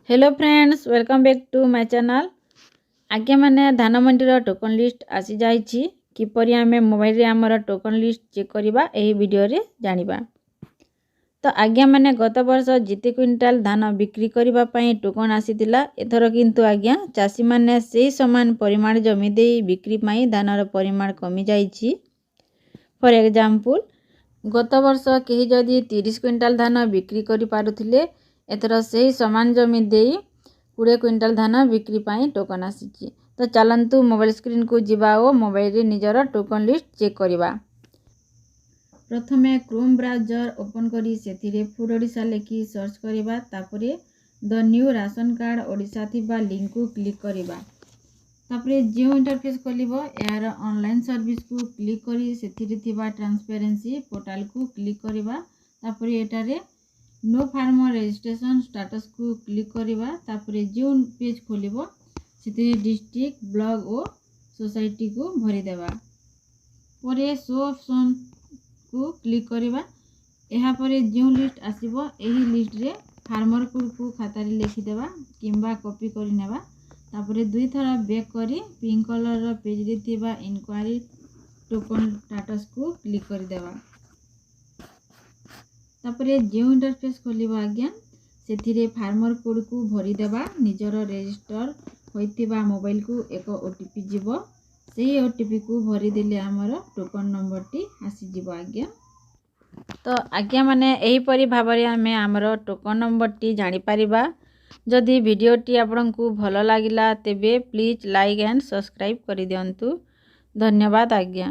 Hello friends, welcome back to my channel. ଆଜ୍ଞାମାନେ, ଧାନ ମଣ୍ଡିର token list ଆସିଯାଇଛି। କିପରି ଆମେ ମୋବାଇଲରେ ଆମର ଟୋକନ୍ ଲିଷ୍ଟ ଚେକ୍ କରିବା, ଏହି ଭିଡ଼ିଓରେ ଜାଣିବା। ତ ଆଜ୍ଞାମାନେ, ଗତ ବର୍ଷ ଯେତେ କୁଇଣ୍ଟାଲ ଧାନ ବିକ୍ରି କରିବା ପାଇଁ ଟୋକନ୍ ଆସିଥିଲା, ଏଥର କିନ୍ତୁ ଆଜ୍ଞା ଚାଷୀମାନେ ସେଇ ସମାନ ପରିମାଣ ଜମି ଦେଇ ବିକ୍ରି ପାଇଁ ଧାନର ପରିମାଣ କମିଯାଇଛି। ଫର୍ ଏକ୍ଜାମ୍ପଲ୍, ଗତ ବର୍ଷ କେହି ଯଦି 30 କୁଇଣ୍ଟାଲ ଧାନ ବିକ୍ରି କରିପାରୁଥିଲେ, ଏଥର ସେହି ସମାନ ଜମି ଦେଇ 20 କୁଇଣ୍ଟାଲ ଧାନ ବିକ୍ରି ପାଇଁ ଟୋକନ୍ ଆସିଛି। ତ ଚାଲନ୍ତୁ ମୋବାଇଲ ସ୍କ୍ରିନ୍କୁ ଯିବା ଓ ମୋବାଇଲରେ ନିଜର ଟୋକନ୍ ଲିଷ୍ଟ ଚେକ୍ କରିବା। ପ୍ରଥମେ କ୍ରୋମ୍ ବ୍ରାଉଜର୍ ଓପନ୍ କରି ସେଥିରେ ଫୁଡ଼୍ ଓଡ଼ିଶା ଲେଖି ସର୍ଚ୍ଚ କରିବା। ତାପରେ the new ration card Odisha ଥିବା ଲିଙ୍କକୁ କ୍ଲିକ୍ କରିବା। ତାପରେ ଯେଉଁ ଇଣ୍ଟରଫେସ୍ ଖୋଲିବ, ଏହାର ଅନଲାଇନ୍ ସର୍ଭିସକୁ କ୍ଲିକ୍ କରି ସେଥିରେ ଥିବା ଟ୍ରାନ୍ସପେରେନ୍ସି ପୋର୍ଟାଲକୁ କ୍ଲିକ୍ କରିବା। ତାପରେ ଏଠାରେ ନୋ ଫାର୍ମର ରେଜିଷ୍ଟ୍ରେସନ୍ ଷ୍ଟାଟସ୍କୁ କ୍ଲିକ୍ କରିବା। ତାପରେ ଯେଉଁ ପେଜ୍ ଖୋଲିବ, ସେଥିରେ ଡିଷ୍ଟ୍ରିକ୍ଟ, ବ୍ଲକ୍ ଓ ସୋସାଇଟିକୁ ଭରିଦେବା। ପରେ ଶୋ ଅପସନ୍କୁ କ୍ଲିକ୍ କରିବା। ଏହାପରେ ଯେଉଁ ଲିଷ୍ଟ ଆସିବ, ଏହି ଲିଷ୍ଟରେ ଫାର୍ମର କୋଡ଼କୁ ଖାତାରେ ଲେଖିଦେବା କିମ୍ବା କପି କରିନେବା। ତାପରେ ଦୁଇଥର ବ୍ୟାକ୍ କରି ପିଙ୍କ କଲର୍ର ପେଜ୍ରେ ଥିବା ଇନକ୍ୱାରି ଟୋକନ୍ ଷ୍ଟାଟସ୍କୁ କ୍ଲିକ୍ କରିଦେବା। ତାପରେ ଯେଉଁ ଇଣ୍ଟରଫେସ୍ ଖୋଲିବ ଆଜ୍ଞା, ସେଥିରେ ଫାର୍ମର କୋଡ଼କୁ ଭରିଦେବା। ନିଜର ରେଜିଷ୍ଟର ହୋଇଥିବା ମୋବାଇଲକୁ ଏକ ଓଟିପି ଯିବ। ସେହି ଓଟିପିକୁ ଭରିଦେଲେ ଆମର ଟୋକନ୍ ନମ୍ବରଟି ଆସିଯିବ ଆଜ୍ଞା। ତ ଆଜ୍ଞାମାନେ, ଏହିପରି ଭାବରେ ଆମେ ଆମର ଟୋକନ୍ ନମ୍ବରଟି ଜାଣିପାରିବା। ଯଦି ଭିଡ଼ିଓଟି ଆପଣଙ୍କୁ ଭଲ ଲାଗିଲା, ତେବେ ପ୍ଲିଜ୍ ଲାଇକ୍ ଆଣ୍ଡ ସବସ୍କ୍ରାଇବ୍ କରିଦିଅନ୍ତୁ। ଧନ୍ୟବାଦ ଆଜ୍ଞା।